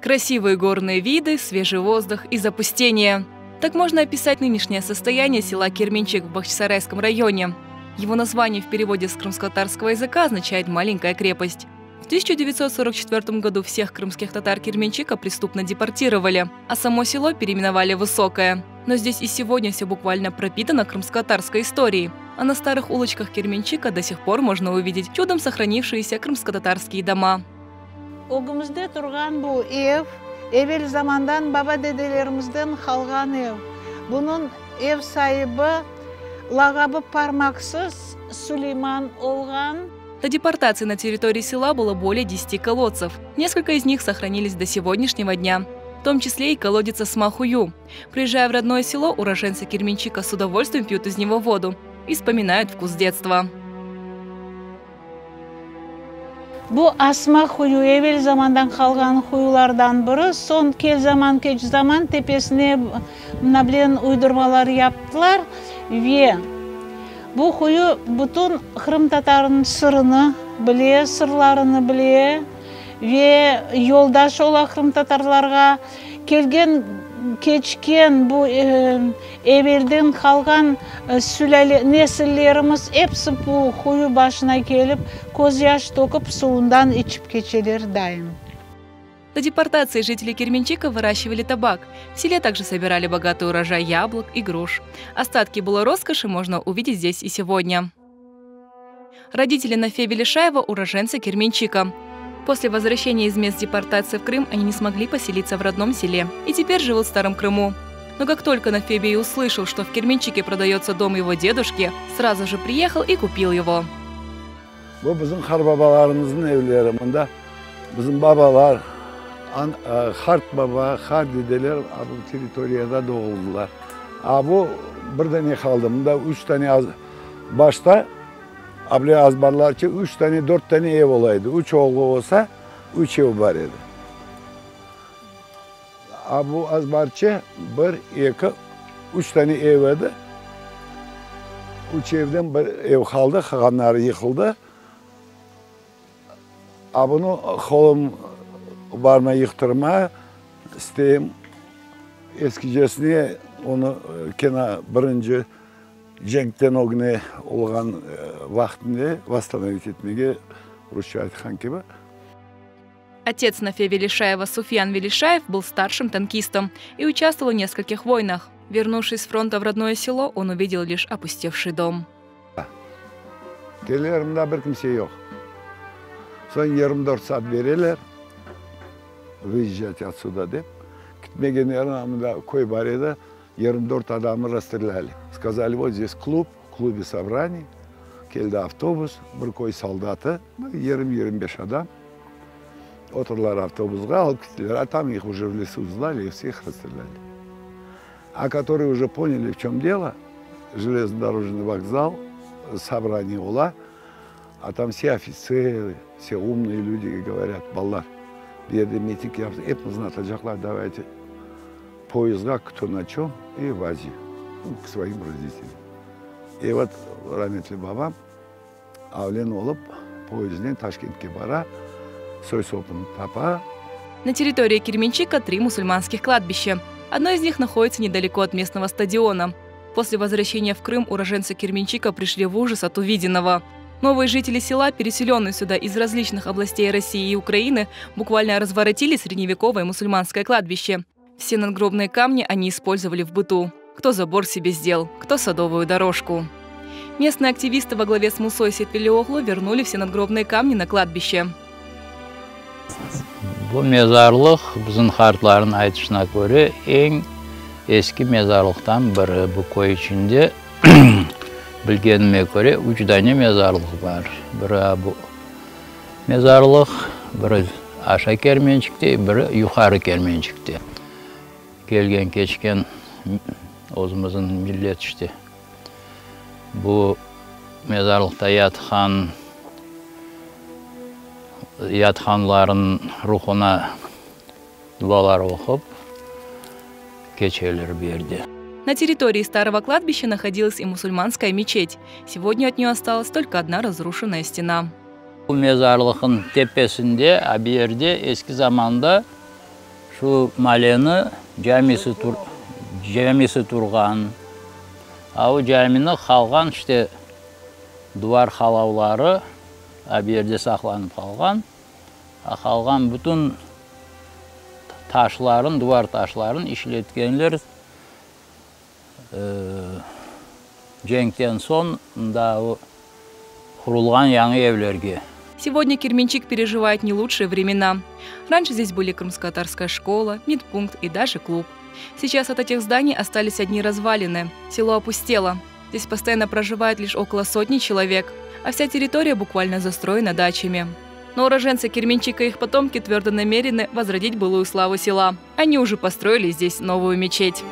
Красивые горные виды, свежий воздух и запустение. Так можно описать нынешнее состояние села Керменчик в Бахчисарайском районе. Его название в переводе с крымско-татарского языка означает «маленькая крепость». В 1944 году всех крымских татар Керменчика преступно депортировали, а само село переименовали в Высокое. Но здесь и сегодня все буквально пропитано крымско-татарской историей. А на старых улочках Керменчика до сих пор можно увидеть чудом сохранившиеся крымско-татарские дома. Ögümizde turğan bu ev, evel zamandan baba-dedelerimizden qalğan ev. Bunıñ ev saibi lağabı Parmaqsız Suleyman olğan. До депортации на территории села было более 10 колодцев. Несколько из них сохранились до сегодняшнего дня. В том числе и колодец Асмахую. Приезжая в родное село, уроженцы Керменчика с удовольствием пьют из него воду и вспоминают вкус детства. Bu Asma quyu evel zamandan qalğan quyulardan biri. Soñ kel zaman, keç zaman tepesine mına bilen uydurmalar yaptılar ve bu quyu bütün qırımtatarnıñ sırını bile, sırlarını bile ve yoldaş ola qırımtatarlarğa. Kelgen, keçken bu evelden qalğan sülâle, nesillerimiz episi bu quyu başına kelip, közyaş tökip, suvundan içip keçeler daim. До депортации жители Керменчика выращивали табак. В селе также собирали богатый урожай яблок и груш. Остатки былой роскоши можно увидеть здесь и сегодня. Родители Нафе Велишаева – уроженцы Керменчика. После возвращения из мест депортации в Крым они не смогли поселиться в родном селе и теперь живут в Старом Крыму. Но как только Нафебей услышал, что в Керменчике продается дом его дедушки, сразу же приехал и купил его. Bu bizim qartbabalarımıznıñ evleri. Mında bizim babalar, qartbaba, qartdedeler bu territoriyada doğuldılar. A bu bir dane qaldı. Mında üç tane başta able azbarlarca üç tane, dört tane ev ola edi. Üç oğlu olsa, üç ev bar edi. A bu azbarça bir, eki, üç tane ev edi. Üç evden bir ev qaldı, qalğanları yıqıldı. A bunı qolum barmay yıqtırma isteyim. Eskicesine onı kene birinci cenkten ögüne olğan vaqtında восстановить etmege, rusça aytqan kibi. Отец Нафе Велишаева Суфьян Велишаев был старшим танкистом и участвовал в нескольких войнах. Вернувшись с фронта в родное село, он увидел лишь опустевший дом. Keleler mında bir kimse yoq. Soñ 24 saat bereler, выезжать отсюда dep. Ketmegenlerin mında köy bar edi, 24 adamı расстреляли. Сказали, вот здесь клуб, в клубе собрание. Keldi avtobus, bir köy soldatı, 20-25 adam. Oturdılar avtobusqa, alıp kettiler. А там их уже в лесу знали и всех расстреляли. А которые уже поняли, в чем дело, железнодорожный вокзал, собрание ola, а там все офицеры, все умные люди говорят, balalar, bir yerde miting yaptı, epimizni atacaqlar, давайте poyezdğa кто на чем и в Азию, ну, к своим родителям. И вот rametli babam avlen olıp poyezdnen Taşkentke bara, soy-sopun tapa. На территории Керменчика три мусульманских кладбища. Одно из них находится недалеко от местного стадиона. После возвращения в Крым уроженцы Керменчика пришли в ужас от увиденного. Новые жители села, переселенные сюда из различных областей России и Украины, буквально разворотили средневековое мусульманское кладбище. Все надгробные камни они использовали в быту. Кто забор себе сделал, кто садовую дорожку. Местные активисты во главе с Мусой Сетвелиоглу вернули все надгробные камни на кладбище. Bu mezarlıq bizim qartlarnıñ aytışına köre eñ eski mezarlıqtan biri bu köy içinde bilgenime köre üç tane mezarlıq bar. Biri bu mezarlıq, biri Aşağı Kermençikte, biri Yuqarı Kermençikte. Kelgen keçken özümizniñ millet işte. Bu mezarlıqta yatqan yatqanlarnıñ ruhuna dualar oqup keçeler bu yerde. На территории старого кладбища находилась и мусульманская мечеть. Сегодня от нее осталась только одна разрушенная стена. Bu mezarlıqnıñ tepesinde, bu yerde eski zamanda Şu maleni camisi camisi turğan. A o camini qalğan işte duvar qalavları a bu yerde saqlanıp qalğan. A qalğan bütün taşların, duvar taşların işletkenler cenkten soñ mında o qurulğan yañı evlerge. Сегодня Керменчик переживает не лучшие времена. Раньше здесь были крымско-татарская школа, медпункт и даже клуб. Сейчас от этих зданий остались одни развалины. Село опустело. Здесь постоянно проживает лишь около сотни человек, а вся территория буквально застроена дачами. Но уроженцы Керменчика и их потомки твердо намерены возродить былую славу села. Они уже построили здесь новую мечеть.